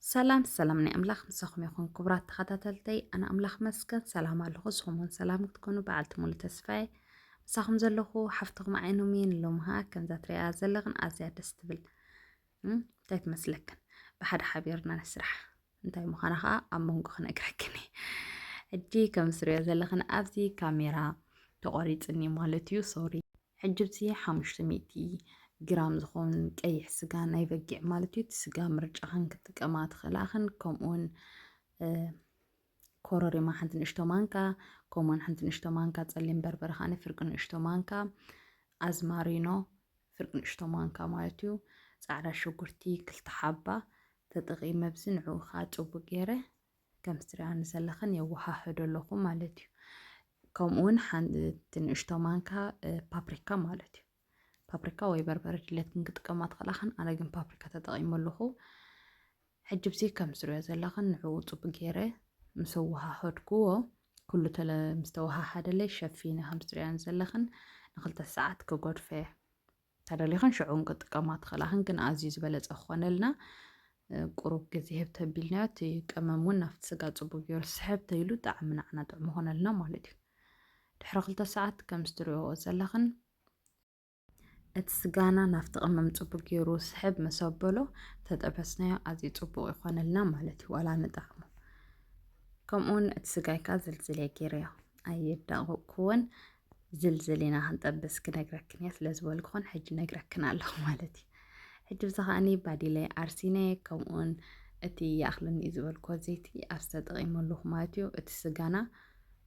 ሰላም ሰላም ናይ ኣምላኽ ምሳኹም ይኹን ክቡራት ተኸታተልተይ። ኣነ ኣምላኽ መስገን ሰላም ኣለኹ። ንስኹም እውን ሰላም ክትኮኑ በዓልቲ ሙሉ ተስፋ እየ። ምሳኹም ዘለኹ ሓፍትኹም ዓይኖም እየ። ንሎሚ ኸዓ ከምዛ ትሪኣ ዘለኽን ኣዝያ ደስ ትብል እንታይ ትመስለክን? ብሓደ ሓቢርና ንስራሕ። እንታይ ምዃና ኸዓ ኣብ መንጎ ክነግረክን እየ። ሕጂ ከም ዝሪኦ ዘለኽን ኣብዚ ካሜራ ተቖሪፅኒ ማለት እዩ። ሶሪ። ሕጂ ኣብዚ ሓሙሽተ ሚእቲ ግራም ዝኾን ቀይሕ ስጋ ናይ በጊዕ ማለት እዩ። እቲ ስጋ ምርጫኽን ክትጥቀማ ትኽእላ ኢኽን። ከምኡውን ኮረሪማ ሓንቲ ንእሽቶ ማንካ፣ ኮሞን ሓንቲ ንእሽቶ ማንካ፣ ጸሊም በርበረ ኸዓ ፍርቂ ንእሽቶ ማንካ፣ ኣዝማሪኖ ፍርቂ ንእሽቶ ማንካ ማለት እዩ። ጻዕዳ ሽጉርቲ ክልተ ሓባ ተጠቒመ ኣብዚ ንዕኡ ኸዓ ጽቡቕ ገይረ ከም ትሪኣኒ ዘለኽን የወሃህዶ ኣለኹ ማለት እዩ። ከምኡ እውን ሓንቲ ንእሽቶ ማንካ ፓፕሪካ ማለት እዩ። ፓፕሪካ ወይ በርበረ ድሌትክን ክጥቀማ ትኽእላ ኢኽን። ኣነ ግን ፓፕሪካ ተጠቒመ ኣለኹ። ሕጂ ብዚ ከም ትሪኦ ዘለኽን ንዕኡ ጽቡቅ ገይረ ምስ ኣወሃሃድክዎ ኩሉ ተለ ምስ ተወሃሃደለይ ሸፊነ ከም ትሪኣን ዘለኽን ንክልተ ሰዓት ክገድፎ እየ። ተደሊኽን ሽዑ እውን ክጥቀማ ትኽእላ ኢኽን፣ ግን ኣዝዩ ዝበለጸ ክኾነልና ቁሩብ ግዜ ህብ ተቢልናዮ እቲ ቀመም እውን ናብቲ ስጋ ጽቡቅ ገይሩ ስሕብ ተይሉ ጣዕሚ ንዓና ጥዑም ይኾነልና ማለት እዩ። ድሕሪ ክልተ ሰዓት ከም ትሪእዎ ዘለኽን እቲ ስጋና ናብቲ ቀመም ጽቡቅ ገይሩ ስሕብ ምስ ኣበሎ ተጠበስናዮ ኣዝዩ ጽቡቅ ይኾነልና ማለት እዩ፣ ዋላ ንጣዕሙ። ከምኡውን እቲ ስጋይ ከኣ ዝልዝል እየ ገይረዮ፣ ኣየዳቐቕኩዎን። ዝልዝል ኢና ክንጠብስ ክነግረክን እየ ስለ ዝበልኩኽን ሕጂ ነግረክን ኣለኹ ማለት እዩ። ሕጂ ብዚ ከኣኒ ባዲለይ ኣርሲነ ከምኡውን እቲ ይኣኽለኒ እዩ ዝበልኩዎ ዘይቲ ኣብዚ ተጠቒመ ኣለኹ ማለት እዩ። እቲ ስጋና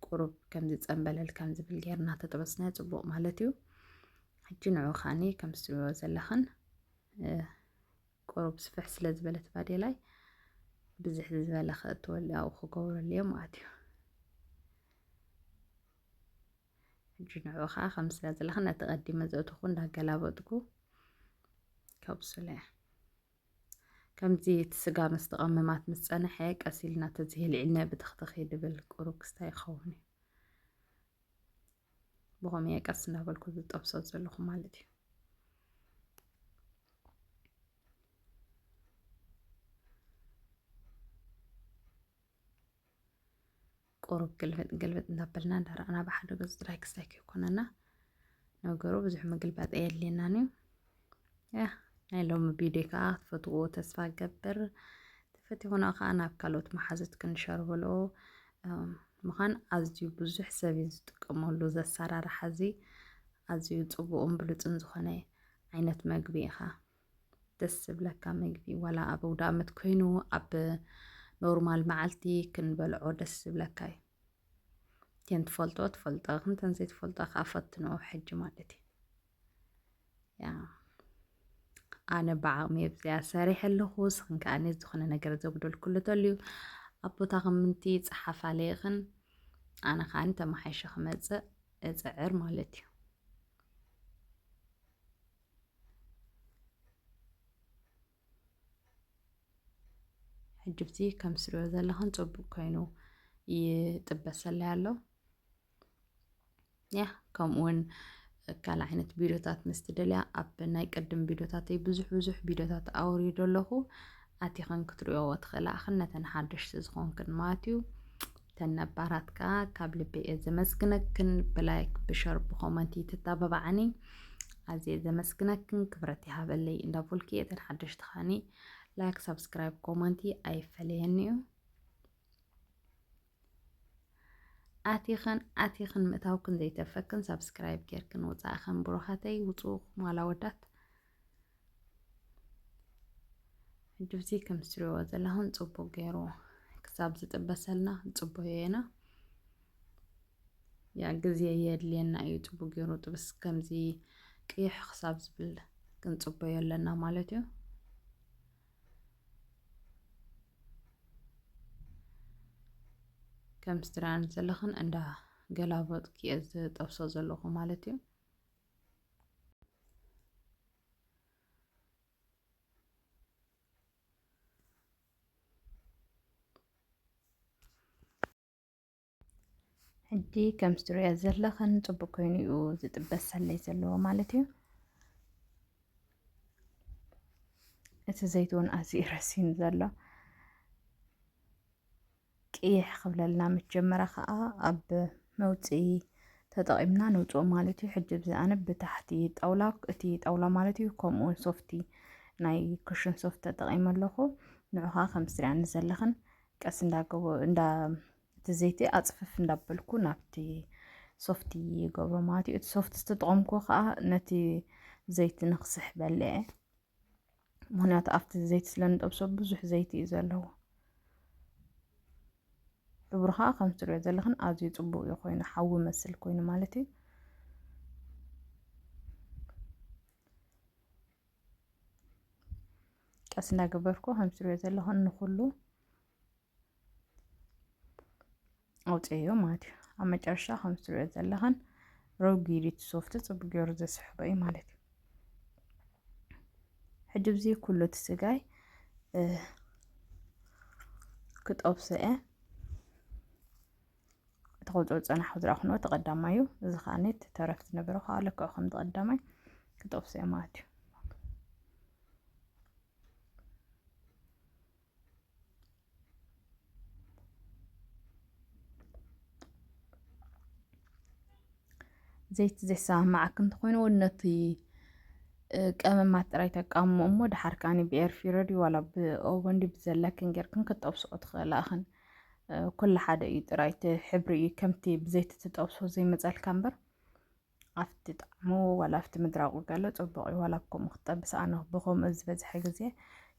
ቁሩብ ከምዚ ጸንበለል ከም ዝብል ጌርና ተጠበስናዮ ጽቡቕ ማለት እዩ። ሕጂ ንዑ ከኣኒ ከም ትሪእዎ ዘለኽን ቁሩብ ስፍሕ ስለ ዝበለት ባዴላይ ብዝሕ ዝበለ ከእትወሉ ኣብኡ ክገብረሉ እየ ማለት እዩ። ሕጂ ንዑ ከዓ ከም ስለ ዘለኽን ነቲ ቀዲመ ዘእተኹ እንዳገላበጥኩ ከብስሎ እየ። ከምዚ እቲ ስጋ ምስ ተቐመማት ምስ ጸንሐ ቀስ ኢልና ተዝሂልዒልናዮ ብትኽትኽ ይድብል ቁሩብ ክስታይ ይኸውን እዩ። ብኸምኡ እየ ቀስ እንዳበልኩ ዝጠብሶ ዘለኹ ማለት እዩ። ቁሩብ ግልብጥ ግልብጥ እንዳበልና እንዳረኣና ብሓደ ገጹ ጥራይ ክስታይ ከይኮነና። ነገሩ ብዙሕ ምግልባጥ ኣየድልየናን እዩ። ያ ናይ ሎሚ ቪድዮ ከዓ ክትፈትዎ ተስፋ እገብር። ተፈቲኹና ከዓ ናብ ካልኦት መሓዙት ክንሸር በልኦ። ምዃን ኣዝዩ ብዙሕ ሰብ እዩ ዝጥቀመሉ። ዘሰራርሓ እዚ ኣዝዩ ጽቡቕን ብሉጽን ዝኾነ ዓይነት መግቢ ኢኻ። ደስ ዝብለካ መግቢ ዋላ ኣብ ኣውዳኣመት ኮይኑ ኣብ ኖርማል መዓልቲ ክንበልዖ ደስ ዝብለካ እዩ። እተን ትፈልጦ ትፈልጦ ኢኽን፣ እተን ዘይትፈልጦ ከዓ ፈትንኦ ሕጂ ማለት እዩ። ያ ኣነ ብዓቕሚ ኣብዚኣ ሰሪሐ ኣለኹ። ንስኽን ከዓ ዝኾነ ነገር ዘጉደልክሉ ተልዩ ኣብ ቦታ ኮመንቲ ጸሓፋለይ ኢኽን። ኣነ ከዓ ተመሓይሸ ክመጽእ እጽዕር ማለት እዩ። ሕጂ ብዚ ከም ትሪእዎ ዘለኽን ጽቡቕ ኮይኑ ይጥበሰለይ ኣሎ። ያ ከምኡ እውን ካልእ ዓይነት ቪድዮታት ምስ ትደልያ ኣብ ናይ ቅድም ቪድዮታተይ ብዙሕ ብዙሕ ቪድዮታት ኣውሪደ ኣለኹ። ኣቲኽን ክትሪኦዎ ትኽእላ ኢኽን ነተን ሓደሽቲ ዝኾንክን ማለት እዩ። እተን ነባራት ከኣ ካብ ልቢ እየ ዘመስግነክን። ብላይክ ብሸር ብኮመንቲ ትተባባዓኒ ኣዝየ ዘመስግነክን ክብረት ይሃበለይ እንዳበልኩ እየ። እተን ሓደሽቲ ከኣኒ ላይክ ሳብስክራይብ ኮመንቲ ኣይፈለየኒ እዩ። ኣቲኽን ኣቲኽን ምእታውክን ዘይተፈክን ሳብስክራይብ ጌርክን ውፃእኽን ብሩኻተይ ውፁ ማላ ወዳት። ሕጂ ብዚ ከም ትሪእዎ ዘለኹን ጽቡቕ ገይሩ ክሳብ ዝጥበሰልና ንጽበዮ ኢና። ያ ግዜ የድልየና እዩ ጽቡቕ ገይሩ ጥብስ ከምዚ ቅይሕ ክሳብ ዝብል ክንጽበዮ ኣለና ማለት እዩ። ከም ትሪእኒ ዘለኽን እንዳ ገላበጥኩ እየ ዝጠብሶ ዘለኹ ማለት እዩ። ሕጂ ከም ትሪእዮ ዘለኽን ጽቡቕ ኮይኑ እዩ ዝጥበሰለይ ዘለዎ ማለት እዩ። እቲ ዘይቲ እውን ኣዝዩ ረሲኑ ዘሎ። ቅይሕ ክብለልና መጀመርያ ከዓ ኣብ መውፅኢ ተጠቒምና ነውፅኦ ማለት እዩ። ሕጂ እዚ ኣነ ብታሕቲ ጣውላ፣ እቲ ጣውላ ማለት እዩ፣ ከምኡ እውን ሶፍቲ፣ ናይ ኩሽን ሶፍት ተጠቒመ ኣለኹ። ንዑ ከዓ ከም ትሪኣኒ ዘለኽን ቀስ እንዳገበ-፣ እንዳ-፣ እቲ ዘይቲ ኣፅፍፍ እንዳበልኩ ናብቲ ሶፍቲ ይገብሮ ማለት እዩ። እቲ ሶፍቲ ዝተጠቐምኩ ከዓ ነቲ ዘይቲ ንክስሕበለየ፣ ምኽንያቱ ኣብቲ ዘይቲ ስለ ንጠብሶ ብዙሕ ዘይቲ እዩ ዘለዎ። ሕብሩ ከዓ ከም ትሪኦ ዘለኽን ኣዝዩ ፅቡቅ እዩ ኮይኑ፣ ሓዊ መስል ኮይኑ ማለት እዩ። ቀስ እንዳገበርኩ ከም ትሪኦ ዘለኽን ንኩሉ ኣውፅእዮ ማለት እዩ። ኣብ መጨረሻ ከም ትሪኦ ዘለኽን ረጒድ እቲ ሶፍቲ ፅቡቅ ገይሩ ዘስሕቦ እዩ ማለት እዩ። ሕጂ እዚ ኩሉ እቲ ስጋይ፣ እ፣ ክጠብሶ እየ። እቲ ከውፅኦ ዝፀናሕኩ ዝረኣኹ እቲ ቀዳማይ እዩ። እዚ ከዓ እቲ ተረፍ ዝነበረ ከዓ ልክዕ ከም እቲ ቀዳማይ ክጠብሶ እየ ማለት እዩ። ዘይቲ ዘይሰማማዓክን እንተኾይኑ እውን ነቲ፣ እ፣ ቀመማት ጥራይ ተቃምሞ እሞ ድሓር ከኣኒ ብኤር ፍረር ድዩ ዋላ ብኦቨን ድዩ ብዘለክን ጌርክን ክትጠብስኦ ትኽእላ ኢኽን። እ፣ ኩሉ ሓደ እዩ፣ ጥራይ እቲ ሕብሪ እዩ ከምቲ ብዘይቲ ትጠብሶ ዘይመጸልካ እምበር ኣብቲ ጣዕሙ ዋላ ኣብቲ ምድራቑ ገለ ጽቡቕ እዩ። ዋላ ብከምኡ ክትጠብስ ኣነ ብከምኡ ዝበዝሐ ግዜ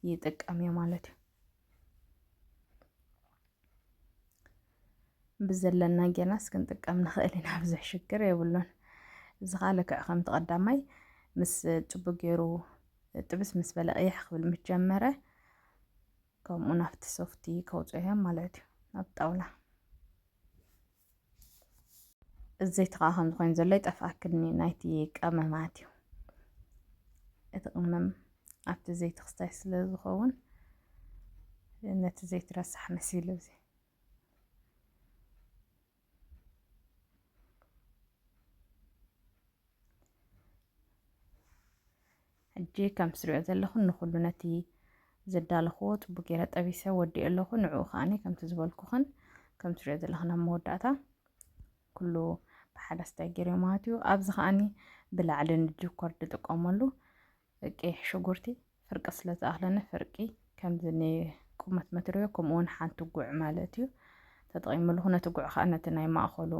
ይጥቀም እየ ማለት እዩ። ብዘለና ጌናስ ክንጥቀም ንኽእል ኢና፣ ብዙሕ ሽግር የብሉን። እዚ ኸዓ ልክዕ ከምቲ ቀዳማይ ምስ ጽቡቅ ገይሩ ጥብስ ምስ በለ ቅይሕ ክብል ምስ ጀመረ፣ ከምኡ ናብቲ ሶፍቲ ከውፅኦ እዮም ማለት እዩ፣ ናብ ጣውላ። እዚ ዘይቲ ኸዓ ከምዚ ኮይኑ ዘሎ ይጠፍኣክኒ፣ ናይቲ ቀመማት እዩ። እቲ ቅመም ኣብቲ ዘይቲ ክስታይ ስለ ዝኸውን ነቲ ዘይቲ ረሳሕ መሲሉ እዚ። ሕጂ ከም ትሪኦ ዘለኹን ንኹሉ ነቲ ዘዳለኽዎ ጽቡቅ ገይረ ጠቢሰ ወዲኤ ኣለኹ። ንዕኡ ከኣኒ ከምቲ ዝበልኩኽን ከም ትሪኦ ዘለኽን ኣብ መወዳእታ ኩሉ ብሓደ ስታይ ገይረ ማለት እዩ። ኣብዚ ከኣኒ ብላዕሊ ንዲኮር ዝጥቀመሉ ቀይሕ ሽጉርቲ ፍርቂ ስለ ዝኣኽለኒ ፍርቂ ከምዚ ንቁመት መትርዮ ከምኡ እውን ሓንቲ ጉዕ ማለት እዩ ተጠቒመሉ። ነቲ ጉዕ ከዓ ነቲ ናይ ማእኸሉ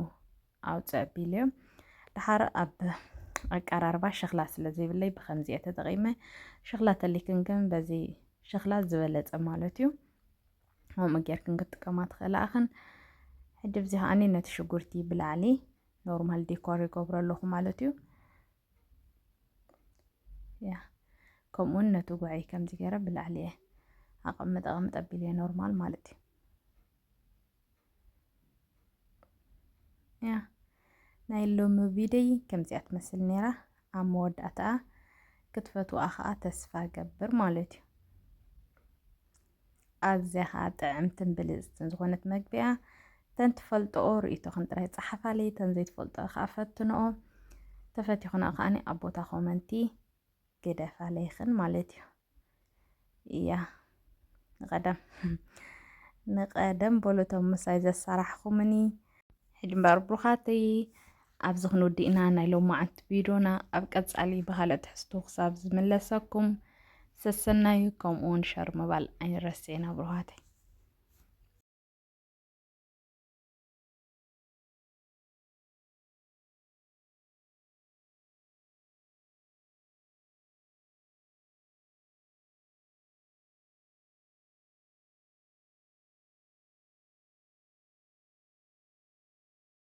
ኣውፅእ ኣቢለዮ። ድሓር ኣብ ኣቀራርባ ሸኽላ ስለ ዘይብለይ ብኸምዚ እየ ተጠቒመ። ሸኽላ ተሊክን ግን በዚ ሸኽላ ዝበለፀ ማለት እዩ። ከምኡ ጌርክን ክትጥቀማ ትኽእላ ኢኽን። ሕጂ ኣብዚ ከኣኒ ነቲ ሽጉርቲ ብላዕሊ ኖርማል ዲኮር ይገብሮ ኣለኹ ማለት እዩ። ያ፣ ከምኡውን ነቲ ጉዕይ ከምዚ ገይረ ብላዕሊ እየ ኣቐምጥ፣ ኣቐምጥ ኣቢለ እየ ኖርማል ማለት እዩ። ያ፣ ናይ ሎሚ ቪድዮይ ከምዚኣ ትመስል ነይራ። ኣብ መወዳእታኣ ክትፈትዋ ኸኣ ተስፋ ገብር ማለት እዩ። ኣዝያ ኸኣ ጥዕምትን ብልጽትን ዝኾነት መግቢ እያ። ተን ትፈልጥኦ ርእይቶኽን ጥራይ ጸሓፋለይ፣ ተን ዘይትፈልጥኦ ኸኣ ፈትንኦ። ተፈቲኹና ከኣኒ ኣብ ቦታ ኮመንቲ ግደፋለይኽን ማለት እዩ። እያ፣ ንቐደም፣ ንቐደም በሉ እቶም ምሳይ ዘሰራሕኹምኒ። ሕጂ እምበኣር ብሩኻተይ፣ ኣብዚ ክንውድእና ናይ ሎማዓንቲ ቪድዮና። ኣብ ቀጻሊ ብኻልእ ትሕዝቶ ክሳብ ዝምለሰኩም፣ ሰሰናዩ፣ ከምኡውን ሸር ምባል ኣይንረስዕና ብሩኻተይ።